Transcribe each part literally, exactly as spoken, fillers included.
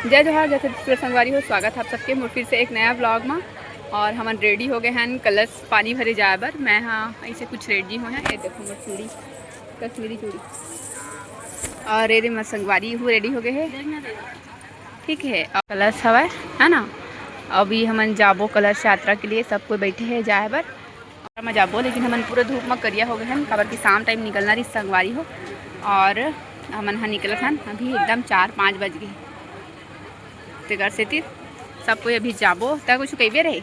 जय जोहार, जय छत्तीसगढ़ संगवारी हो, स्वागत है आप सबके मोर फिर से एक नया vlog में। और हमन ready हो गए हैं कलश पानी भरे जाए बर। मैं हाँ ऐसे कुछ ready हो हैं, ये देखो मोर चूड़ी, कश्मीरी चूड़ी, और ये दे मोर संगवारी हूँ ready हो गए है, ठीक है। और कलश हवय, है ना, अभी हमन जाबो कलश यात्रा के लिए, सब कोई बैठे हैं जाए बर। मैं जाबो, लेकिन हमन पूरा धूप में करिया हो गए हैं, काबर कि शाम time निकलना रही संगवारी हो। और हमन हा निकलत हन अभी एकदम चार पाँच बज गए, तेकर सेती सब कोई अभी जाबो। त कुछ कहिबे रहे,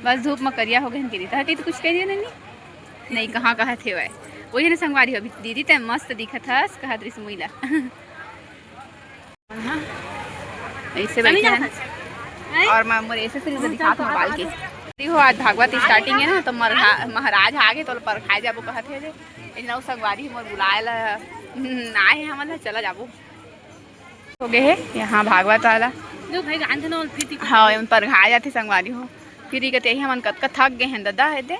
बस धूप में करिया हो गए हैं, कहिदी त कही तो कुछ कह दिया नहीं, नहीं कहाँ कहा थे वह। वही ना संगवारी हो, अभी दीदी ते मस्त दिखत हस कहत रही मुईला। हाँ, ऐसे बैठे हैं। और मैं मोर ऐसे से दिखात मोबाइल के। देखो, आज भागवत starting है ना, तो मरहा-, महाराज आगे तो परघाए जाबो कहत हे जे। इतना संगवारी मोर बुलाए ला, हम्म, आए हैं हमन ला, चला जाबो। हो गए है यहाँ भागवत वाला। जो भाई गांधी नोल फिर दिखा। हाँ, एमन परघाए जाथे संगवारी हो। फिर ये कहते यही हमन कतका थक गए हैं दादा, है दे।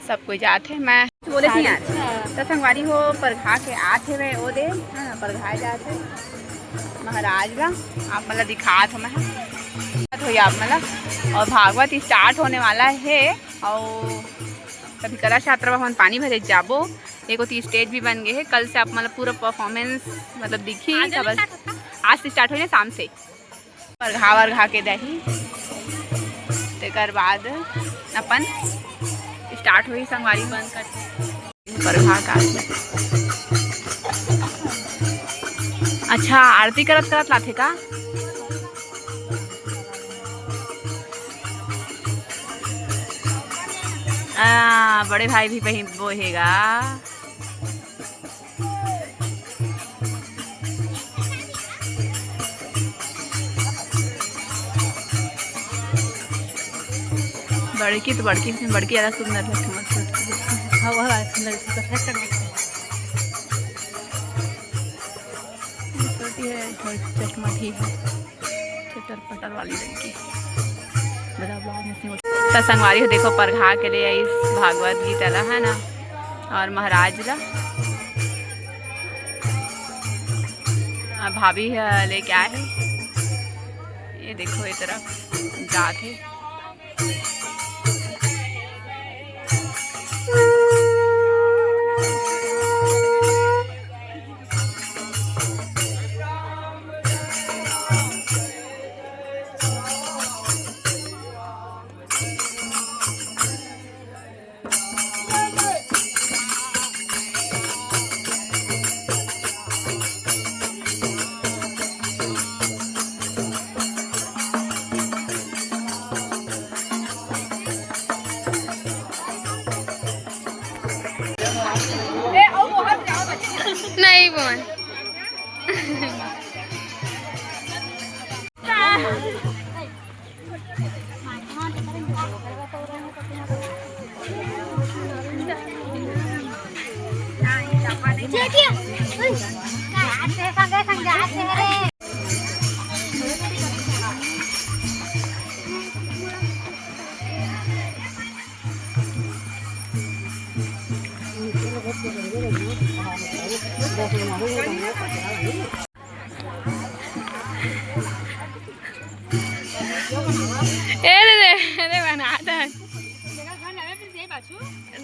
सब कोई जात हे, मैं बोले थी यार। त संगवारी हो, परघा के आत हे वे, ओ दे, हाँ, परघाए जात हे महाराज ला। आप मन ला दिखात हो मैं, हाँ। दिखात हो आप मन ला। और भागवत start होने वाला है, और तभी कलश यात्रा में हमन पानी भरे जाबो। एक ओती stage भी बन गए है, कल से आप मन ला पूरा performance मतलब दिखी। आज से तब start होता? आज से start होई ना, शाम से। परघा वरघा के दही, तेकर बाद अपन start होई संगवारी बंद कर परघा का। अच्छा, आरती करत करत लाथे का? आ, बड़े भाई भी वहीं बोहेगा। बड़की तो बड़की, बड़की ज्यादा सुंदर लगती है, मस्त लगती है। हाँ, वह वाला सुंदर लगती है, तो फैशन लगती है। छोटी है, थोड़ी चटमटी है। चटर पटर वाली लड़की। बड़ा vlog में से। त संगवारी हो, देखो, परघा के ले आइस भागवत गीता ला, है ना, और महाराज ला। अब भाभी ह लेके आए हे। ये देखो, ये तरफ जात हे। नहीं बोल। ए रे रे, अरे बना था।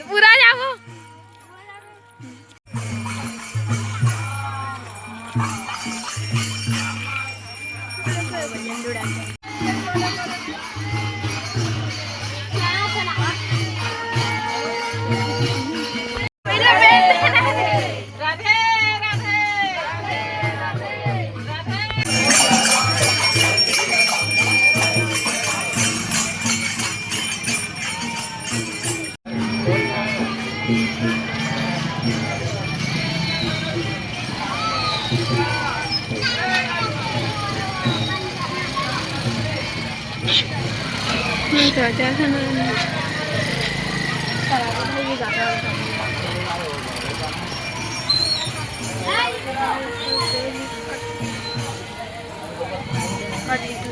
पूरा जाबो।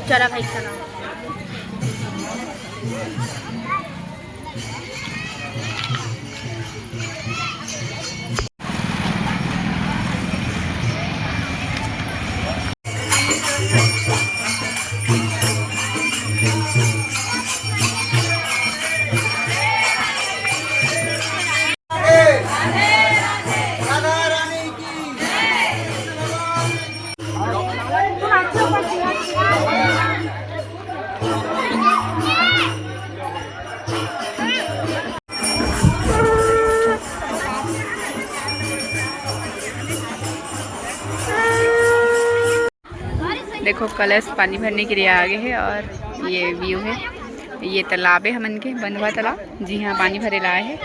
चला भाई, चला। देखो, कलश पानी भरने के लिए आ गए हैं और ये व्यू है, ये तालाब है हमन के बंधवा तालाब, जिहाँ पानी भरे ला आए हैं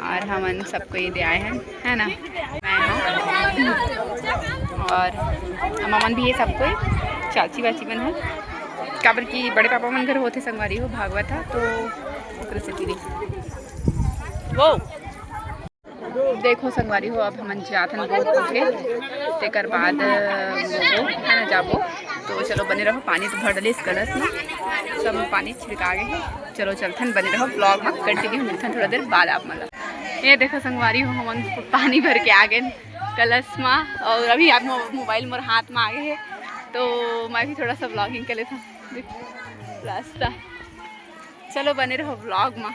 और हमन सबको ये दे आए हैं, है ना। मैं हूँ और ममन भी है, सबको चाची वाची मन है, काबर की बड़े पापा मन घर होते संगवारी हो भागवत है, तो ओकरे सेती नहीं। वो देखो संगवारी हो, अब हमन जाथन बोट उठे, तेकर बाद अ, वो है ना जाबो। तो चलो बने रहो, पानी तो भर डलिस कलश में, सब में पानी छिड़का गए है। चलो चलथन, बने रहो ब्लॉग में, कंटिन्यू मिलथन थोड़ा देर बाद आप मन ला। ये देखो संगवारी हो, हमन पानी भर के आ गए कलश में और अभी आप मो-, मोबाइल मोर हाथ में आ गए है, तो मैं भी थोड़ा सा ब्लॉगिंग कर लेता हूँ। देखो रास्ता, चलो बने रहो ब्लॉग में।